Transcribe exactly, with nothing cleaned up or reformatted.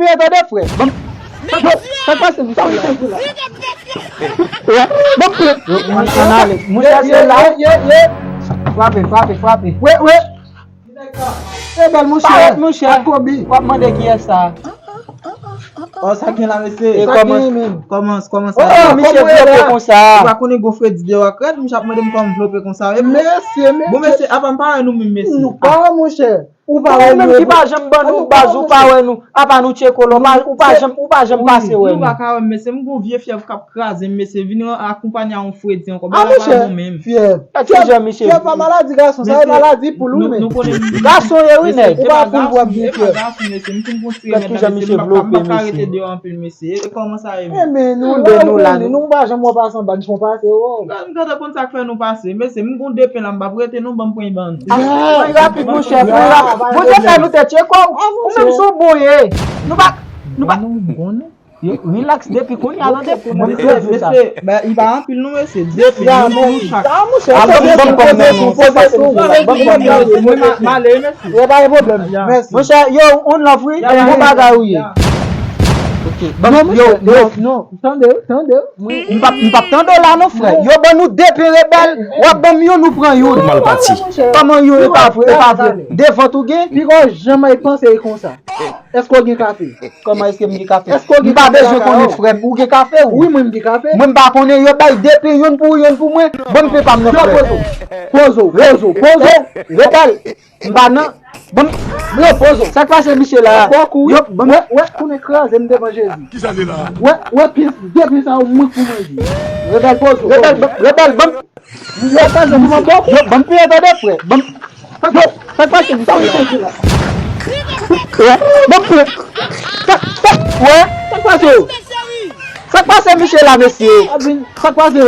Tande, frè. Ban m, sa k pase, mesye la? Ban m pran. Yo, ann ale. Monchè, se la. Frape, frape, frape. Wi, wi. E bèl, monchè. Parèt, monchè. Kobe. W ap mande kiyès sa? Oh, sa gen la, mesye. E kòman, kòman, kòman sa ye? Oh, misye vlope konsa. Ou pa konnen gon fredi deyò ak rèd, misye ap mande m kòman m vlope konsa. Mesye, mesye. Bon, mesye, apa m pa wè nou menm, mesye. Nou pa wè, monchè. Ou pa wè nou menm ki pa janm ban nou baz, ou pa wè nou. Apa nou tcheko lò, ou pa janm, ou pa janm pase wè nou. Nou pa ka wè m, mesye, m gon vye fyèv k ap kraze m, mesye, vin akonpanye a yon fredi ankò. Bagay la pa bon menm. Fyèv. Gad kijan misye. Fyèv pa maladi gason, sa se maladi poul wi, men. Gason ye wi, nèg. Ou pa poul pou ap gen fyèv. Gad kijan misye vlope, mesye. Enben, nou la, nou la, nou pa janm wè w pase anba, nou fon pase, oh. Gad, m gentan konn sa k fè nou pase. Mesye, m gon de pen la, m p ap rete non, ban m pran ban nou. Pran rapid, monchè, pran rapid. Bondye fè nou tèt tcheko, ou menm se yon bon ye. Nou pa, nou pa. Relax depi kounye a, tande. Mesye, mesye, ba, li pa anpil non, mesye. De pen, nou chak. Ban m, ban m, ban m, ban m, ban m, ban m, male, mesye. Yo, pa gen pwoblèm. Monchè, yo, on love wi, bon bagay ou ye. Ok, ban m, yo, yo. Non, tande, tande. M p ap, m p ap tande w la non, frè. Yo ban nou de pen rebèl, w ap ban m youn, ou pran youn. Mal pati. Kòman youn, e pa vre, e pa vre. Devan tou gen. Piga w janm ay panse e konsa. Èske w gen kafe? Kòman èske m gen kafe? Èske w gen kafe lakay ou? M pa bezwen konnen, frè m. Ou gen kafe, ou? Wi, mwen, m gen kafe. Mwen, m pa konnen. Yo bay de pen, youn pou ou, youn pou mwen. Ban m pen pa m nan, frè. Pozo, pozo, pozo. Rebèl. M pa nan. Ban m, yo, pozo. Sa k pase, misye la? Yo, ban m. Wè, wè, konnen kraze m devan Jezi. Kisa de la? Wè, wè, pyès, de pyès sa yo, mwen pou manje. Rebèl, pozo. Rebèl, ban m, rebèl, ban m. Yo, ban m peye, tande, frè. Ban m, yo, sa k pase, misye la? Wè, ban m peye. Sa, sa, wè, sa k pase? Sa k pase, misye la, mesye? Sa k pase?